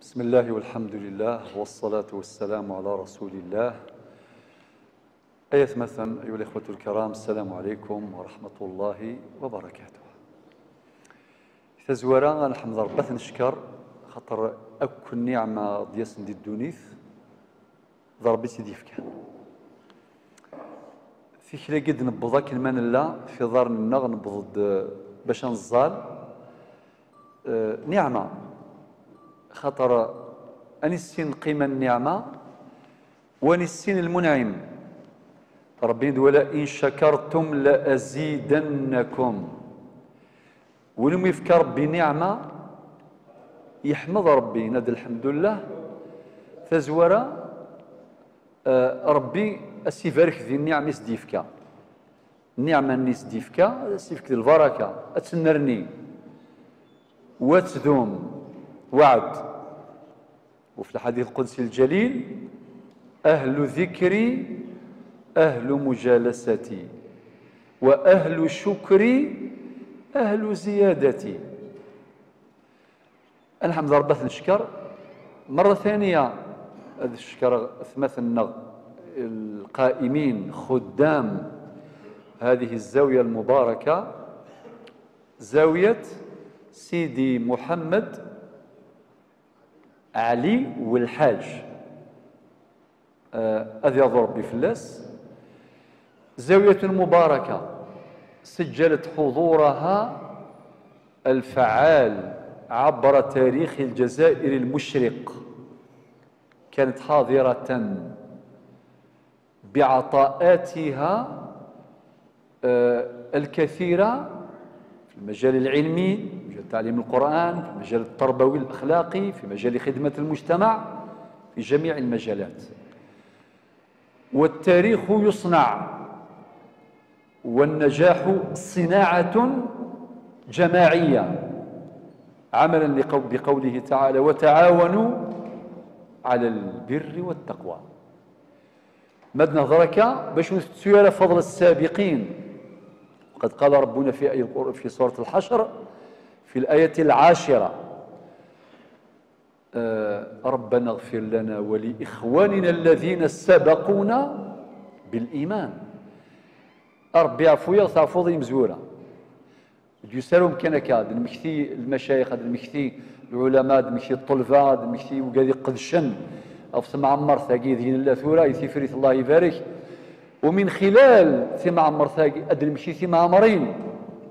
بسم الله والحمد لله والصلاة والسلام على رسول الله. أية مثلا أيها الإخوة الكرام، السلام عليكم ورحمة الله وبركاته. تزورا الحمد ربي نشكر خاطر أكل نعمة ديال دي الدونيث ضربي سيدي فكان في كلا قد نبض كلمة لا في دار النغ نبض باش نزال نعمة خاطر أنسين قيمة النعمة ونسين المنعم. ربي ولا إن شكرتم لأزيدنكم. ولم يفكر ربي نعمة يحمد ربي ند الحمد لله. تزورا ربي السيفارك ذي النعمة سديفكا، النعمة نيس ديفكا سيفك البركة أتسنرني وتدوم وعد. وفي الحديث القدسي الجليل: أهل ذكري أهل مجالستي وأهل شكري أهل زيادتي. الحمد لله ربي نشكر مرة ثانية. هذا الشكر ثمث النغ القائمين خدام هذه الزاوية المباركة، زاوية سيدي محمد علي والحاج أذي ربي فلاس. زاوية مباركة سجلت حضورها الفعال عبر تاريخ الجزائر المشرق، كانت حاضرة بعطاءاتها الكثيرة في المجال العلمي، في مجال تعليم القرآن، في المجال التربوي الأخلاقي، في مجال خدمة المجتمع، في جميع المجالات. والتاريخ يصنع والنجاح صناعة جماعية، عملا بقوله تعالى: وتعاونوا على البر والتقوى. مد نظرك باش نستوي فضل السابقين. وقد قال ربنا في سورة الحشر في الآية 10: ربنا اغفر لنا ولإخواننا الذين سبقونا بالإيمان. ربي عفويا تعفوضي مزورة يسالهم كان كاد المكثي المشايخ، هذا المكثي العلماء، المكثي الطلبة، المكثي وقال قدشن أو معمر ثاقي ذين الله ثورة يثيفريت الله يبارك. ومن خلال ثم عمر ثاقي أد المكثي ثم عمرين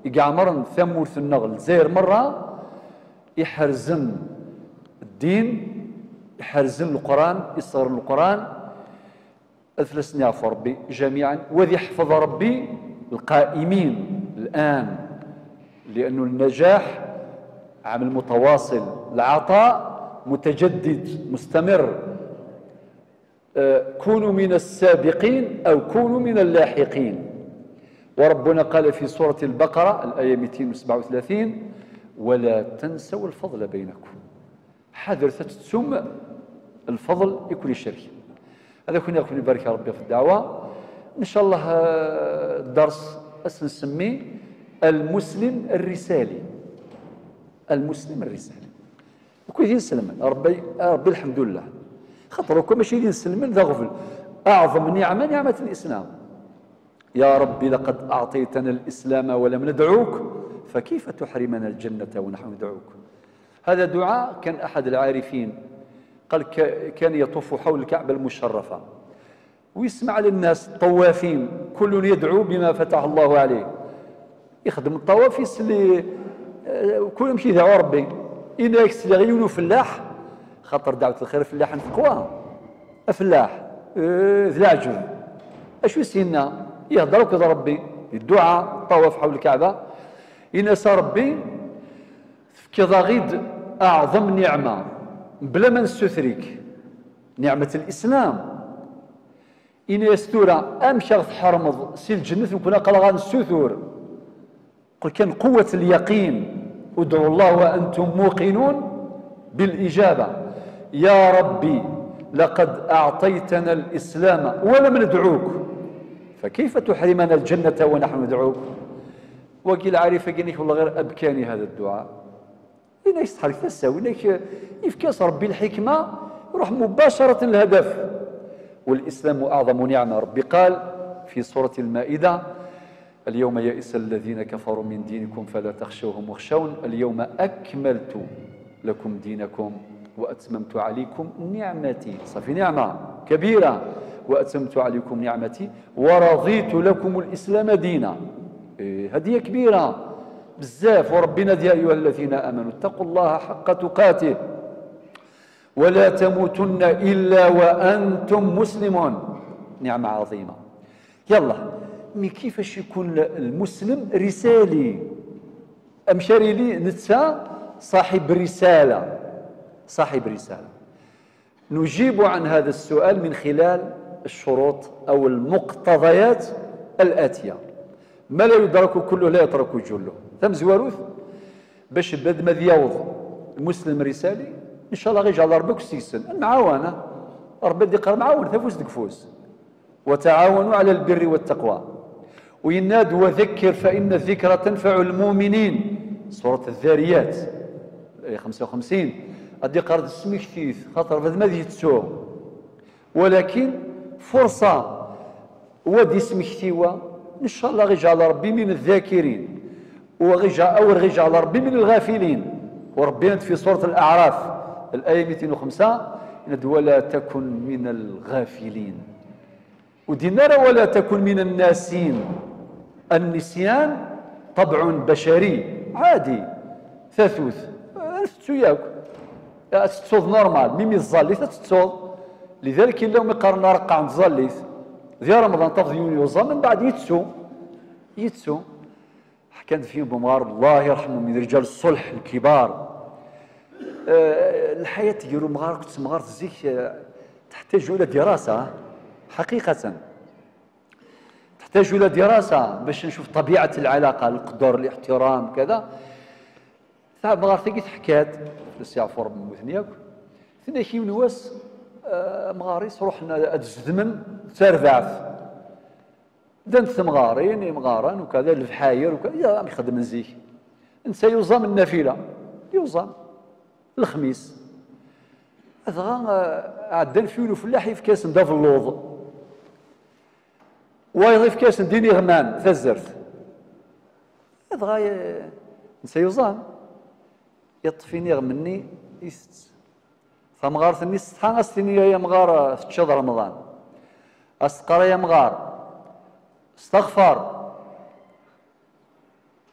يقعمرن ثمورث النغل زير مرة يحرزن الدين، يحرزن القرآن، يصغر القرآن. أثلسني عفو ربي جميعا، وذي يحفظ ربي القائمين الآن، لأن النجاح عمل متواصل، العطاء متجدد مستمر. كونوا من السابقين أو كونوا من اللاحقين. وربنا قال في سورة البقرة الآية 237: ولا تنسوا الفضل بينكم. حذر تتسم الفضل لكل شريك. هذا كنا يقول بارك ربي في الدعوة. إن شاء الله الدرس نسميه المسلم الرسالي. المسلم الرسالي وكل يسلم ربي ربي الحمد لله. خاطر ماشي يسلم ذا غفل. أعظم نعمة نعمة الإسلام. يا ربي لقد أعطيتنا الإسلام ولم ندعوك فكيف تحرمنا الجنة ونحن ندعوك. هذا دعاء كان أحد العارفين قال كان يطوف حول الكعبة المشرفة ويسمع للناس الطوافين كل يدعو بما فتح الله عليه. يخدم الطواف يسلي كل يمشي يدعو ربي. إن يكسلي غير فلاح خاطر دعوة الخير فلاح نفقوها أفلاح ذي العجل أشو سينا يهضر كذا ربي الدعاء الطواف حول الكعبة. إن ربي كذا غيد أعظم نعمة بلا ما نستثريك نعمة الإسلام. إن يستورا أمشى تحرمض سي الجنة وكنا قال غنستثور. قل كان قوة اليقين، ادعوا الله وأنتم موقنون بالإجابة. يا ربي لقد أعطيتنا الإسلام ولم ندعوك فكيف تحرمنا الجنة ونحن ندعوك. وقيل عارفة قال والله غير أبكاني هذا الدعاء. وين يستحرك تسا وين يفكاس ربي الحكمة يروح مباشرة للهدف. والاسلام اعظم نعمه. ربي قال في سورة المائدة: اليوم يئس الذين كفروا من دينكم فلا تخشوهم واخشون اليوم اكملت لكم دينكم واتممت عليكم نعمتي. صافي نعمه كبيرة. واتممت عليكم نعمتي ورضيت لكم الاسلام دينا. هديه كبيرة بزاف. وربنا يا ايها الذين امنوا اتقوا الله حق تقاته ولا تموتن الا وانتم مسلمون. نعمه عظيمة. يلا mais كيفاش يكون المسلم رسالي؟ امشاري لي نتسا صاحب رسالة، صاحب رسالة. نجيب عن هذا السؤال من خلال الشروط او المقتضيات الاتية. ما لا يدرك كله لا يترك جله. ثم زواروث باش بد ما يوض المسلم رسالي ان شاء الله غيجعل ربك سيسن المعاونه. ربي دي معاون تفوز دكفوز. وتعاونوا على البر والتقوى. ويناد وذكر فإن الذكرى تنفع المؤمنين. سورة الذاريات الآية 55. غادي قرض السميكتيث خاطر ما يتسو، ولكن فرصة ودي سمكتيوا إن شاء الله غيجعل ربي من الذاكرين وغيجعل أو غيجعل ربي من الغافلين. وربي في سورة الأعراف الآية 205 ولا تكن من الغافلين. ودينا ولا تكن من الناسين. النسيان طبع بشري عادي. ثاثوث تسوياك تتصوض normal ميمي الزاليث تتصوض. لذلك إلا يقارن رقع عند الزاليث ذي رمضان تفض يونيو من بعد يتسو يتسو. حكانت فيهم بمغار الله يرحمه من رجال الصلح الكبار. الحياة ديالو مغار كنت مغار زيك تحتاج إلى دراسة حقيقة، تحتاج إلى دراسة باش نشوف طبيعة العلاقة، القدر، الاحترام، كذا. مغارتي حكات فلس يعفور بمثنياك ثنا كي نواس مغاريس روحنا تزدمن تربعث دانت مغارين مغاران وكذا الفحاير وكذا يا يخدم زيك نسى يوزام النافلة يوزام الخميس أثغا عدن فيولو فلاح يفكاس دا في اللوض ويضيف كاس ديني غمان تزرت أثغا نسى يوزام يطفيني غمني يست فمغارتني ستحان أستني يا مغار تشاد رمضان أستقرا يا مغار استغفر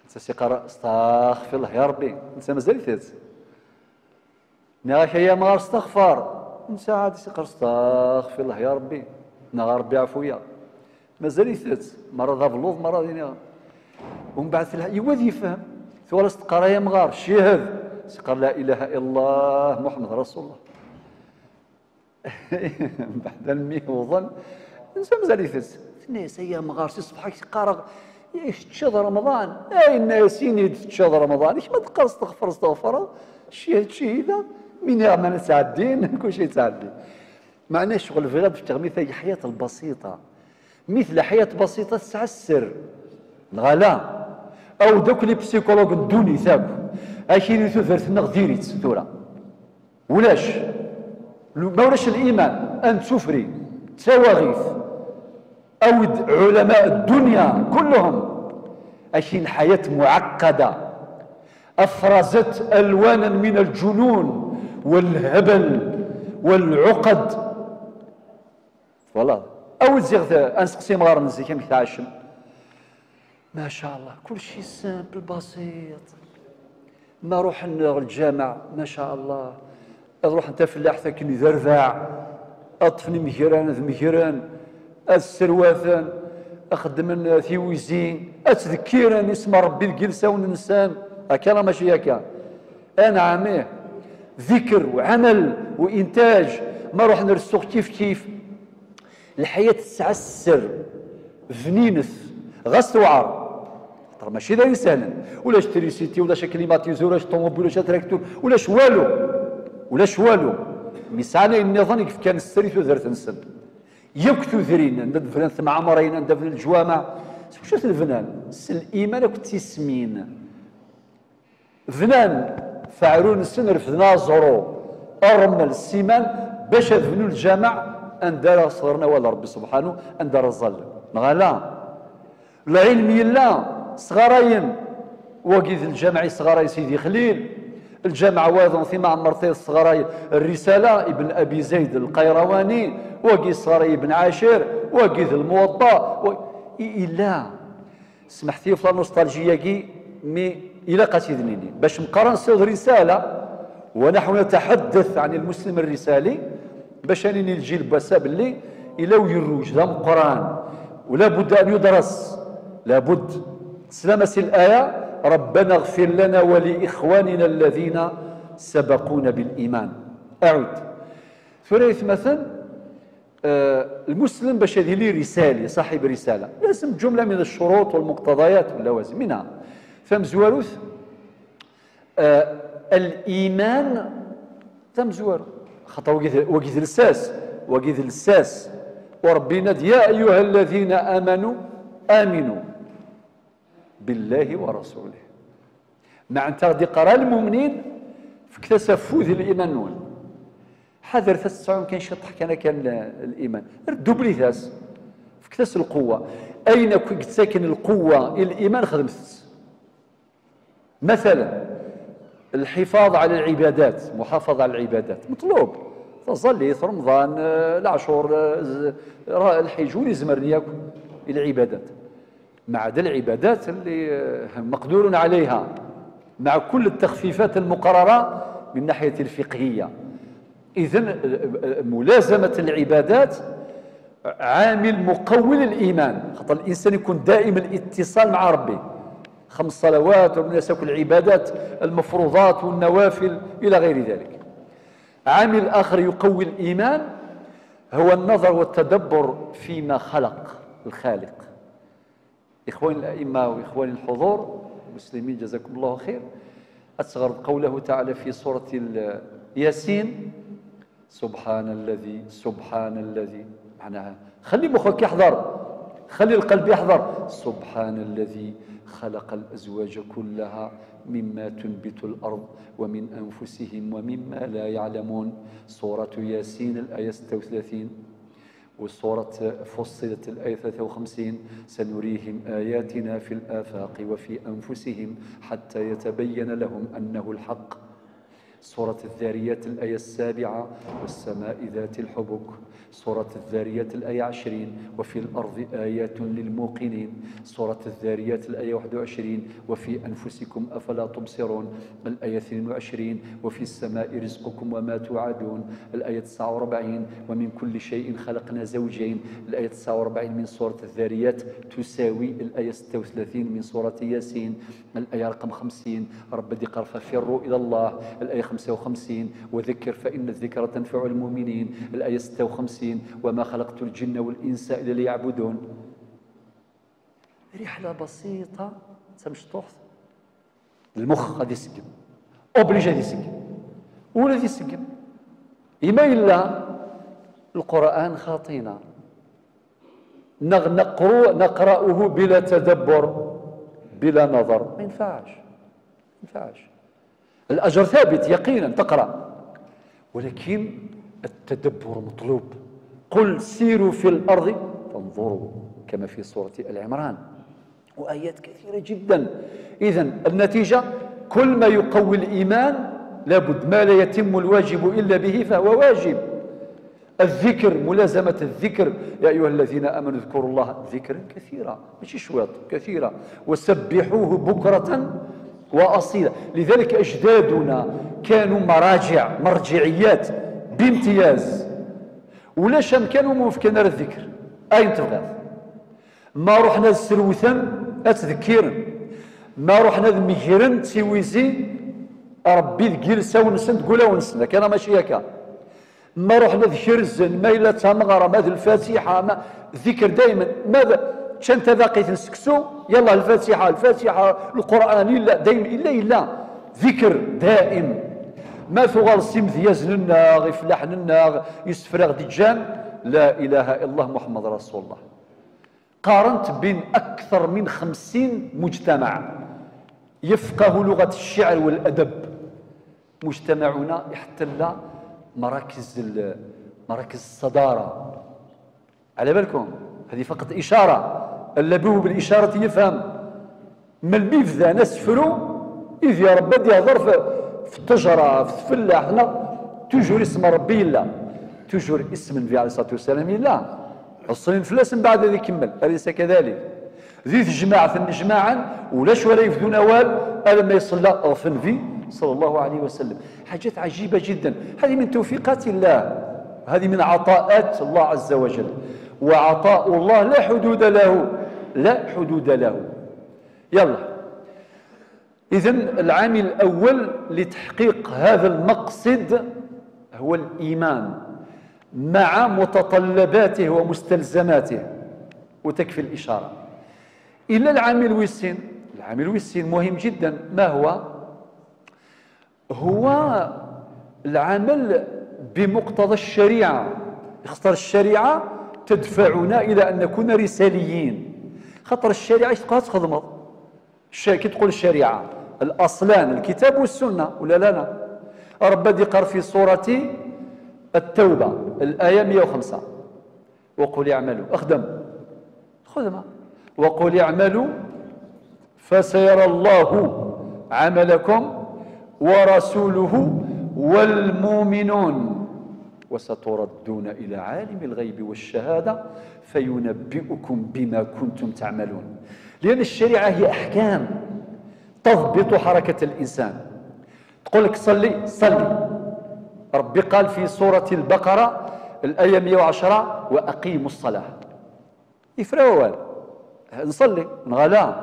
انت سيقرا استغفر الله يا ربي انت مازال ثات نغاك يا مغار استغفر انت عاد سيقرا استغفر الله يا ربي نغا ربي عفويا مازال يثات مرة ذا بلوض مرة ديني ومن بعد يواد يفهم ثورة استقرا يا مغار شهد سيقرا لا اله الا الله محمد رسول الله من بعد المي وظن انت مازال يثات الناس هي مغار سي صبحك قارغ تشاد رمضان اي الناس تشاد رمضان ما تقرا استغفر استغفر شي هادشي هذا من يعمل تعدين كل شيء تعدي معناه شغل في غاد في تغميث هي الحياة البسيطة مثل حياة بسيطة تسعسر الغلا او دوك les psychologues الدوني ثاك اكيد ثوثرت نغديريت ثورة ولاش ما ولاش الايمان ان تسفري تواغيث أود علماء الدنيا كلهم أشين حياة معقدة أفرزت ألوانا من الجنون والهبل والعقد والله أول زيغ أنسقسي مغار نزي كم كتعشم ما شاء الله كل شيء simple بسيط ما روح للجامع ما شاء الله نروح انت فلاح ثاكني ذرذاع أطفني مهران مهران السرواثان اخدم ثيويزين اتذكيرا اسم ربي الجلسة وننسان هكا راه ماشي هكا انا عامية ذكر وعمل وانتاج ما روح نرسوخ كيف كيف الحياة تسعسر فنينث غاس توعر خاطر ماشي داير ساهلا ولاش électricité ولاش climatiseur ولاش طوموبيل ولاش تراكتور ولاش والو ولاش والو مسعنا النظام كيف كان السري ثوثرت نسن ياك تذرين عند فلان ثم عمرين عند فلان الجوامع شو الفنان الإيمان كنت تسمين فنان فعرون السن رفدنا زرو الرمل السيمان باش دفنوا الجامع ان دار صغرنا ولا ربي سبحانه ان دار الظل غلا العلم يلا صغارين وقيد الجامع صغاري سيدي خليل الجامع واضن ثم عمرتي الصغراي الرسالة ابن ابي زيد القيرواني وقيد صغراي ابن عاشر وقيد الموطا الا سمحتي في la nostalgie كي mais الى قتيدنيني باش نقرا نصيغ رسالة ونحن نتحدث عن المسلم الرسالي باش اني الجيل باسا باللي الى يروج ذا القران ولا بد ان يدرس لابد. سلامة الايه ربنا اغفر لنا ولاخواننا الذين سبقونا بالايمان. اعود ثلاث مثلا المسلم باش هذه لي رسالة صاحب رسالة لازم جملة من الشروط والمقتضيات واللوازم منها فمزواروث الايمان تمزوار خاطر وقيت الساس وقيت الساس وربي نادي يا ايها الذين امنوا امنوا بالله ورسوله. مع انت غادي قرا المؤمنين فاكتسفوا ذي الايمان نون حذر تسعون كان شي طحك انا كان الايمان ردوا بلي ثاس فاكتس القوة اين كنت ساكن القوة الايمان خدمت. مثلا الحفاظ على العبادات محافظة على العبادات مطلوب تصلي رمضان العشور الحج ولي ياكل العبادات ما عدا العبادات اللي مقدور عليها مع كل التخفيفات المقررة من ناحية الفقهية. إذن ملازمة العبادات عامل مقوي للإيمان خاطر الإنسان يكون دائم الاتصال مع ربه 5 صلوات ومن العبادات المفروضات والنوافل إلى غير ذلك. عامل آخر يقوي الإيمان هو النظر والتدبر فيما خلق الخالق. إخواني الأئمة وإخواني الحضور المسلمين جزاكم الله خير، أتصغر قوله تعالى في سورة ياسين سبحان الذي سبحان الذي، معناها خلي مخك يحضر خلي القلب يحضر، سبحان الذي خلق الأزواج كلها مما تنبت الأرض ومن أنفسهم ومما لا يعلمون. سورة ياسين الآية 36 وسورة فصلت الآية 53 سنريهم آياتنا في الآفاق وفي أنفسهم حتى يتبين لهم أنه الحق. سورة الذاريات الآية 7 والسماء ذات الحبك. سورة الذاريات الآية 20 وفي الأرض آيات للموقنين. سورة الذاريات الآية 21 وفي أنفسكم أفلا تبصرون. الآية 22 وفي السماء رزقكم وما توعدون. الآية 49 ومن كل شيء خلقنا زوجين. الآية 49 من سورة الذاريات تساوي الآية 36 من سورة ياسين. الآية رقم 50 رب دي قرف فروا إلى الله. الآية 55 وذكر فإن الذكرى تنفع المؤمنين. الآية 56 وما خلقت الجن والإنس إلا ليعبدون. رحلة بسيطة تمشطوح المخ غادي يسقم obligé غادي يسقم ولا غادي يسقم إما إلا القرآن خاطينا نقرأه بلا تدبر بلا نظر ما ينفعش ما ينفعش. الأجر ثابت يقينا تقرأ ولكن التدبر مطلوب. قل سيروا في الأرض فانظروا كما في سورة العمران وآيات كثيرة جدا. إذن النتيجة كل ما يقوي الإيمان لابد، ما لا يتم الواجب إلا به فهو واجب. الذكر ملازمة الذكر، يا أيها الذين آمنوا اذكروا الله ذكرا كثيرا ماشي شوية كثيرا وسبحوه بكرة وأصيلا. لذلك أجدادنا كانوا مراجع مرجعيات بامتياز ولا شام كانوا موفكين على الذكر. أين تبغى ما رحنا السروثن أتذكير ما رحنا ذميرن تيويزي ربي ذكير ونسن تقول ونسن كان ماشي هكا. ما رحنا ذكرزن ما إلا تمغرة ما الفاتحة ما ذكر دائما ماذا شان تذاقيت نسكسو يلا الفاتحة الفاتحة القرآن إلا دائما إلا إلا ذكر دائم. ما ثغال سيمثياز لنا يفلح لنا يسفرغ دجان لا إله إلا الله محمد رسول الله. قارنت بين أكثر من 50 مجتمع يفقه لغة الشعر والأدب مجتمعنا احتل مراكز الصدارة. على بالكم هذه فقط إشارة، اللبوب بالإشارة يفهم. من المفذا نسفرو إذ يا رب يهضر في التجرة، في الفلاح، toujours اسم ربي لا، toujours اسم النبي عليه الصلاة والسلام لا، الصين فلاس من بعد هذا يكمل، أليس كذلك؟ ذي جماعة جماعا ولاش ولا يفدون وال ألا ما يصلى في النبي صلى الله عليه وسلم. حاجات عجيبة جدا، هذه من توفيقات الله، هذه من عطاءات الله عز وجل، وعطاء الله لا حدود له، لا حدود له. يلا، إذن العامل الأول لتحقيق هذا المقصد هو الإيمان مع متطلباته ومستلزماته، وتكفي الإشارة. إلا العامل ويسين، العامل ويسين مهم جدا. ما هو؟ هو العمل بمقتضى الشريعة. اختار الشريعة تدفعنا إلى أن نكون رساليين، خاطر الشريعة تبقى تخدم. كي تقول الشريعة الأصلان الكتاب والسنة ولا لا؟ لا. ربي يقر في سورة التوبة الآية 105: وقل اعملوا، أخدم خدمة، وقل اعملوا فسيرى الله عملكم ورسوله والمؤمنون وستردون إلى عالم الغيب والشهادة فينبئكم بما كنتم تعملون. لأن الشريعة هي أحكام تضبط حركة الإنسان. تقول لك صلي صلي، ربي قال في سورة البقرة الآية 110: وأقيموا الصلاة. يفروا نصلي نغلا،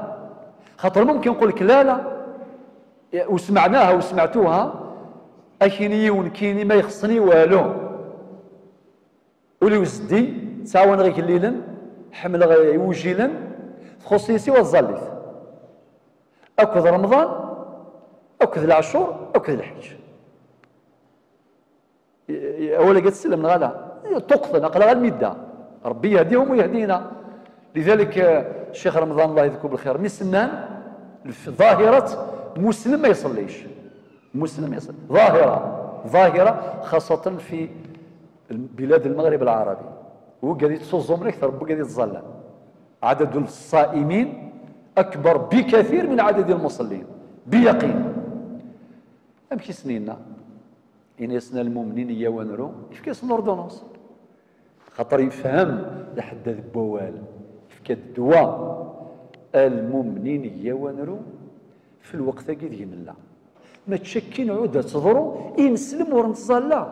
خاطر ممكن نقول لك لا لا، وسمعناها وسمعتوها، أكيني ونكيني ما يخصني والو، ولي وزدي تعاون غير الليلا حمل غير وجيلا خصيصي وتظليت أكذ رمضان أكذ العشور أكذ الحج. أولا قد تسلم نغالا تقطن أقل غير المدة، ربي يهديهم ويهدينا. لذلك الشيخ رمضان الله يذكره بالخير مسنان ظاهرة مسلم ما يصليش، مسلم ما يصلي، ظاهرة ظاهرة خاصة في بلاد المغرب العربي، وقاعد يتصوم أكثر، وقاعد يتظلم. عدد الصائمين أكبر بكثير من عدد المصلين بيقين. أمشي سنيننا إن يسنا المؤمنين يوانرو يفكس l'ordonnance، خاطر يفهم لحد البوال يفك الدواء. المؤمنين يوانرو في الوقت قد يملا ما تشكين عودة تضرو ينسلم ورنتظلا.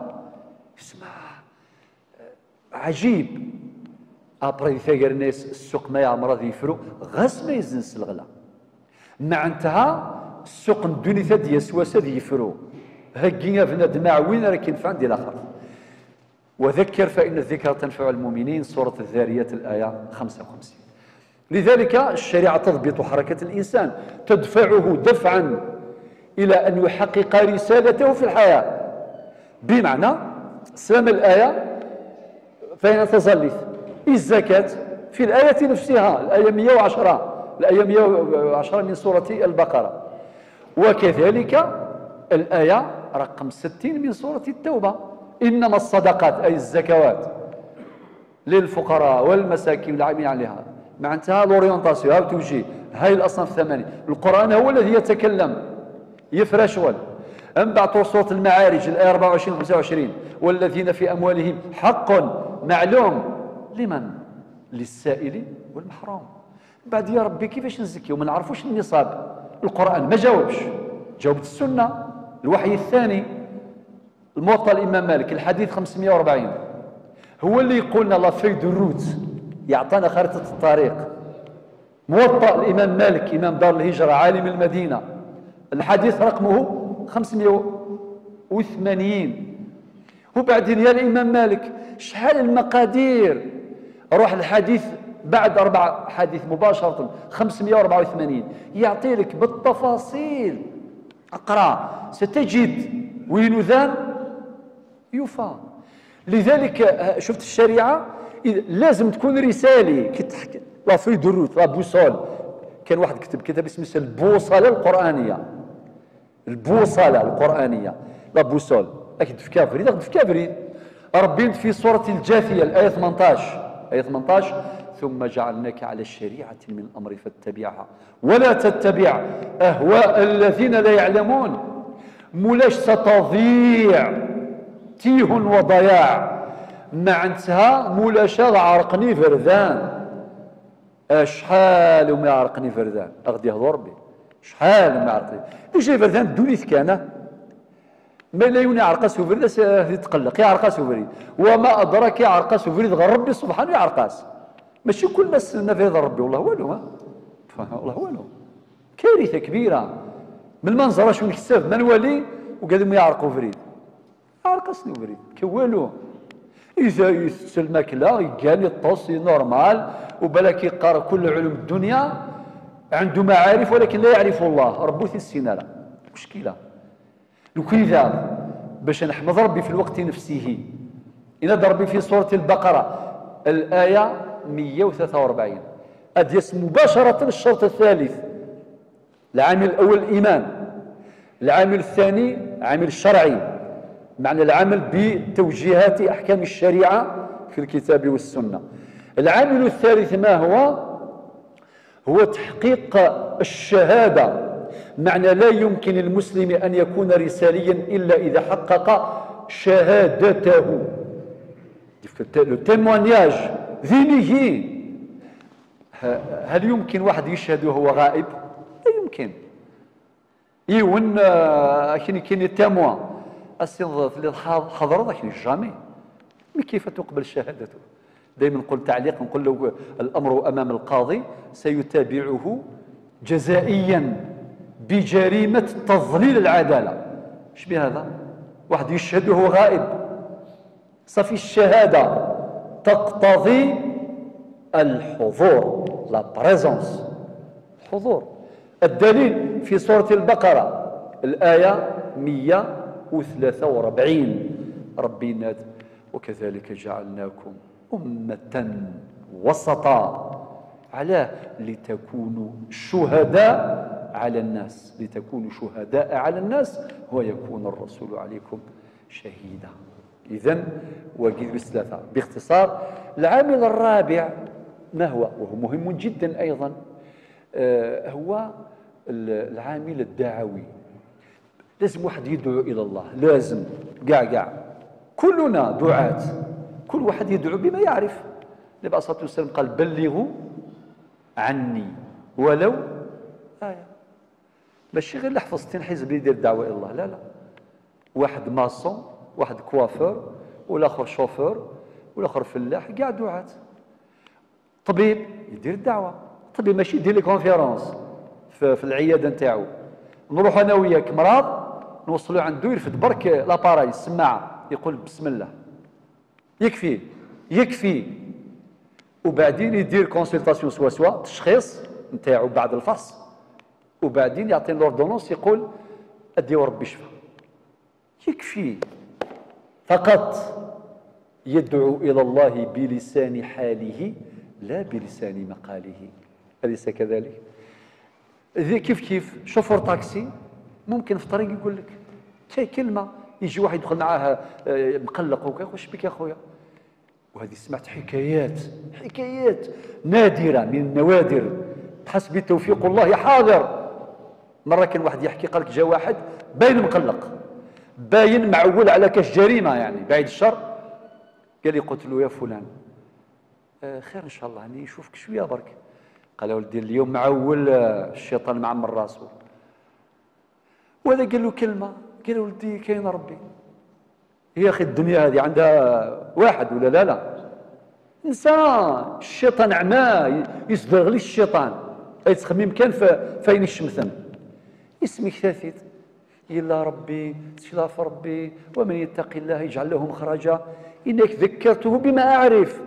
اسمع عجيب. ابري ثاقر الناس السوق ما يعمر غادي يفرو غاس ما يزنس الغلا، معنتها السوق ندوني ثاد يسواسا يفرو هكي بنادم عوين راه كينفع عندي الاخر. وذكر فإن الذكرى تنفع المؤمنين، سورة الذاريات الآية 55. لذلك الشريعة تضبط حركة الإنسان، تدفعه دفعا إلى أن يحقق رسالته في الحياة. بمعنى سلام الآية فإن تظلت الزكاة في الآية نفسها، الآية 110، الآية 110 من سورة البقرة، وكذلك الآية رقم 60 من سورة التوبة: إنما الصدقات أي الزكوات للفقراء والمساكين والعاملين عليها. معناتها l'orientation، هاو توجيه، هاي الأصناف الثمانية. القرآن هو الذي يتكلم يفرش ول. أم بعد سورة المعارج الآية 24 25: والذين في أموالهم حق معلوم لمن؟ للسائل والمحروم. بعد يا ربي كيفاش نزكي وما نعرفوش النصاب؟ القرآن ما جاوبش، جاوبت السنة، الوحي الثاني، الموطأ الإمام مالك الحديث 540 هو اللي يقولنا la feuille de route، يعطانا خارطة الطريق. موطأ الإمام مالك إمام دار الهجرة عالم المدينة، الحديث رقمه 580. وبعدين يا الإمام مالك شحال المقادير؟ روح الحديث بعد 4 حديث مباشرة 584 يعطي لك بالتفاصيل. اقرأ ستجد وين ذان يوفى. لذلك شفت الشريعة لازم تكون رسالة كي تحكي la feuille de route la boussole. كان واحد كتب كتاب اسمه البوصلة القرآنية، البوصلة القرآنية. la boussole اكيد في كافريد، اكيد في كافريد. ربي في سورة الجاثية الآية 18، آية 18: ثم جعلناك على الشريعة من الأمر فاتبعها ولا تتبع أهواء الذين لا يعلمون. مولاش ستضيع، تيه وضياع. معنتها مولاش عرقني فردان. شحال وما عرقني فردان، أغدي يهضر ربي شحال وما عرقني déjà فردان دونيت كان ما لا يوني عرقاس وفريد يتقلق يعرقاس وفريد. وما أدراك يعرقاس وفريد غير ربي سبحانه يعرقاس. ماشي كل الناس نفيض ربي، والله والو، ما والله والو، كارثة كبيرة. من المنظر شو نكسب ما نولي وقالوا ما يعرقوا فريد، عرقسني فريد كوالو. إذا يسل الماكلة يقال يطوس normal، وبالك يقرا كل علوم الدنيا، عنده معارف ولكن لا يعرف الله، ربو السنة مشكلة. لو كذا باش نحمد ربي في الوقت نفسه. إن ربي في سورة البقرة الآية 143 أديس مباشرة الشرط الثالث، العامل الأول الإيمان، العامل الثاني عامل الشرعي، معنى العمل بتوجيهات أحكام الشريعة في الكتاب والسنة. العامل الثالث ما هو؟ هو تحقيق الشهادة، معنى لا يمكن المسلم أن يكون رساليا إلا إذا حقق شهادته، le témoignage ذينه. هل يمكن واحد يشهد وهو غائب؟ لا يمكن. يون كاين témoin السيد اللي حضر لكن jamais، mais كيف تقبل شهادته؟ دائما نقول تعليق، نقول له الأمر أمام القاضي سيتابعه جزائيا بجريمة تضليل العدالة. اش بهذا؟ واحد يشهد وهو غائب، صافي الشهادة تقتضي الحضور، la présence، الحضور. الدليل في سورة البقرة الآية 143، ربي ناد وكذلك جعلناكم أمة وسطا، علاه؟ لتكونوا شهداء على الناس، لتكونوا شهداء على الناس ويكون الرسول عليكم شهيدا. إذن وجد بالثلاثة باختصار. العامل الرابع ما هو؟ وهو مهم جدا أيضا، هو العامل الدعوي. لازم واحد يدعو إلى الله، لازم كاع كلنا دعاة، كل واحد يدعو بما يعرف. النبي عليه الصلاة والسلام قال بلغوا عني ولو آية. ماشي غير اللي حفظتين حزب يدير الدعوة إلى الله، لا لا، واحد maçon، واحد كوافور، والاخر شوفور، والاخر فلاح، كاع دعاة. طبيب يدير الدعوة، طبيب ماشي يدير les conférences في العيادة نتاعو. نروح انا وياك مرض نوصلوا عنده يرفد برك l'appareil السماعة يقول بسم الله، يكفي يكفي. وبعدين يدير consultation سوا سوا تشخيص نتاعو بعد الفحص، وبعدين يعطي l'ordonnance يقول ادي وربي شفا. يكفي فقط يدعو إلى الله بلسان حاله لا بلسان مقاله، أليس كذلك؟ كيف كيف شوفور طاكسي ممكن في الطريق يقول لك كلمة، يجي واحد يدخل معاه مقلق وكا، واش بك يا خويا؟ وهذه سمعت حكايات، حكايات نادرة من النوادر، تحس بتوفيق الله حاضر. مرة كان واحد يحكي قال لك جا واحد باين مقلق، باين معول على كاش جريمة يعني بعيد الشر، قال لي قلت له يا فلان خير ان شاء الله، راني نشوفك شوية برك. قال ولدي اليوم معول الشيطان معمر راسه. وهذا قال له كلمة، قال له ولدي كاين ربي. يا اخي الدنيا هذه عندها واحد ولا لا؟ لا انسان الشيطان عماه يصدر لي الشيطان، يتخمم كان فين الشمثم اسمك ثاثت إلا ربي تخاف ربي، ومن يتق الله يجعل له مخرجا. إنك ذكرته بما أعرف،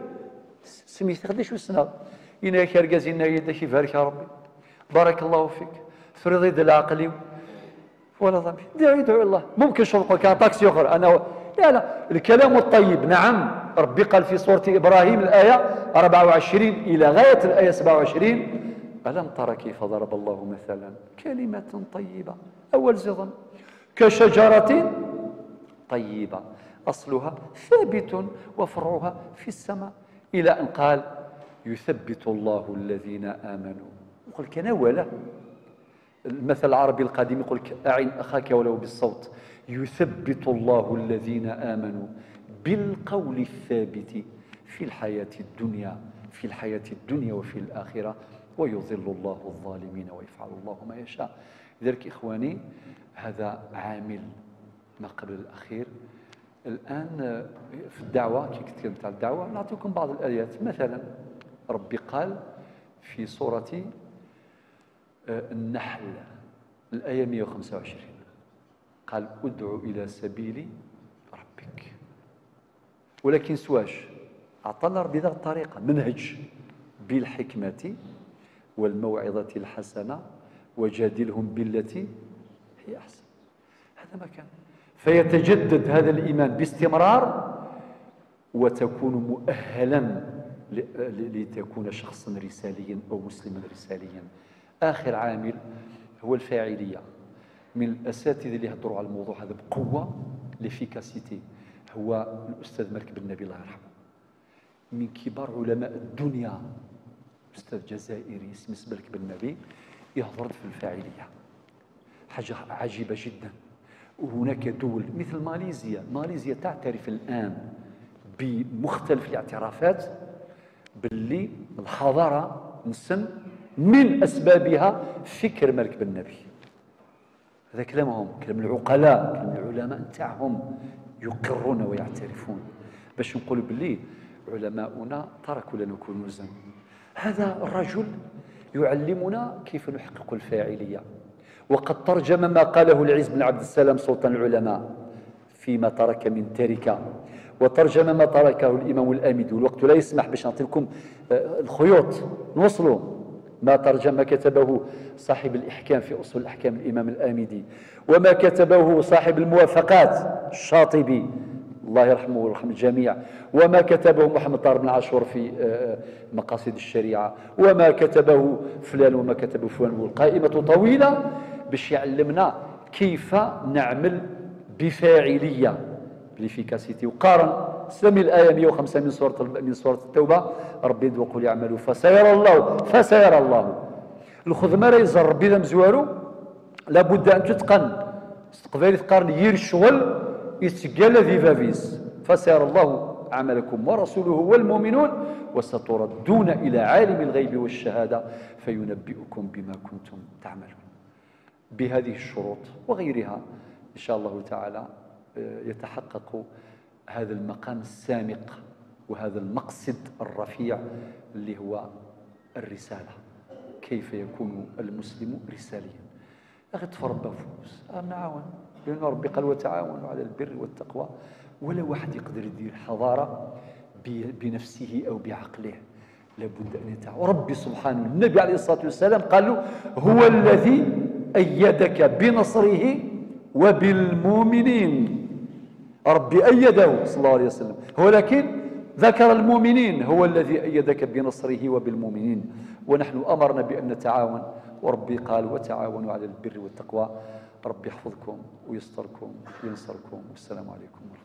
سميت غادي شو سنة إنك ركازينا يدك يبارك يا ربي، بارك الله فيك، فرضي دل عقلي ولا ضمي يدعو الله. ممكن شرطه كان طاكسي أخر أنا لا لا، الكلام الطيب نعم. ربي قال في سورة إبراهيم الآية 24 إلى غاية الآية 27: ألم تر كيف ضرب الله مثلا كلمة طيبة أول زظن كشجرة طيبة أصلها ثابت وفرعها في السماء، إلى أن قال يثبت الله الذين آمنوا. يقول لك أنا ولا المثل العربي القديم يقول لك أعن أخاك ولو بالصوت. يثبت الله الذين آمنوا بالقول الثابت في الحياة الدنيا، في الحياة الدنيا وفي الآخرة، ويضل الله الظالمين ويفعل الله ما يشاء. لذلك إخواني هذا عامل ما قبل الأخير. الآن في الدعوة، كي تكلمت على الدعوة نعطيكم بعض الآيات. مثلا ربي قال في سورة النحل الآية 125 قال ادعو إلى سبيل ربك. ولكن سواش أعطانا ربي ذا الطريقة، منهج بالحكمة والموعظة الحسنة وجادلهم بالتي هي أحسن. هذا ما كان. فيتجدد هذا الإيمان باستمرار وتكون مؤهلا لتكون شخصا رساليا أو مسلما رساليا. آخر عامل هو الفاعلية. من الأساتذة اللي هضروا على الموضوع هذا بقوة l'efficacité هو الأستاذ مالك بن نبي الله يرحمه، من كبار علماء الدنيا، أستاذ جزائري اسمه مالك بن نبي، يهضر في الفاعلية، حاجة عجيبة جدا. وهناك دول مثل ماليزيا، ماليزيا تعترف الآن بمختلف الاعترافات باللي الحضارة نسم من أسبابها فكر مالك بن نبي. هذا كلامهم، كلام العقلاء، كلام العلماء نتاعهم، يقرون ويعترفون. باش نقولوا باللي علماؤنا تركوا لنا كنوزا. هذا الرجل يعلمنا كيف نحقق الفاعلية. وقد ترجم ما قاله العز بن عبد السلام سلطان العلماء فيما ترك من تركة، وترجم ما تركه الإمام الآمدي، والوقت لا يسمح باش نعطي لكم الخيوط نوصلوا ما ترجم ما كتبه صاحب الإحكام في أصول الأحكام الإمام الآمدي، وما كتبه صاحب الموافقات الشاطبي الله يرحمه ويرحم الجميع، وما كتبه محمد طاهر بن عاشور في مقاصد الشريعة، وما كتبه فلان وما كتبه فلان. والقائمة طويلة باش يعلمنا كيف نعمل بفاعلية ب l'efficacité. وقارن سمي الآية 105 من سورة التوبة، ربي وقل يعملوا فسيرى الله، فسيرى الله. الخدمة راه يزر ربي ذا مزوارو لابد أن تتقن. استقبالي تقارن يير الشغل يتقال ذي فافيس. فسيرى الله عملكم ورسوله والمؤمنون وستردون إلى عالم الغيب والشهادة فينبئكم بما كنتم تعملون. بهذه الشروط وغيرها إن شاء الله تعالى يتحقق هذا المقام السامق وهذا المقصد الرفيع اللي هو الرسالة. كيف يكون المسلم رساليا؟ أخي تفرب فوز نعاون، لأن ربي قال وتعاونوا على البر والتقوى. ولا واحد يقدر يدير حضارة بنفسه أو بعقله، لابد أن يتعاون. ربي سبحانه النبي عليه الصلاة والسلام قال له هو الذي أيدك بنصره وبالمؤمنين. ربي أيده صلى الله عليه وسلم، ولكن ذكر المؤمنين، هو الذي أيدك بنصره وبالمؤمنين. ونحن أمرنا بأن نتعاون، وربي قال وتعاونوا على البر والتقوى. ربي يحفظكم ويستركم وينصركم، والسلام عليكم ورحمة الله.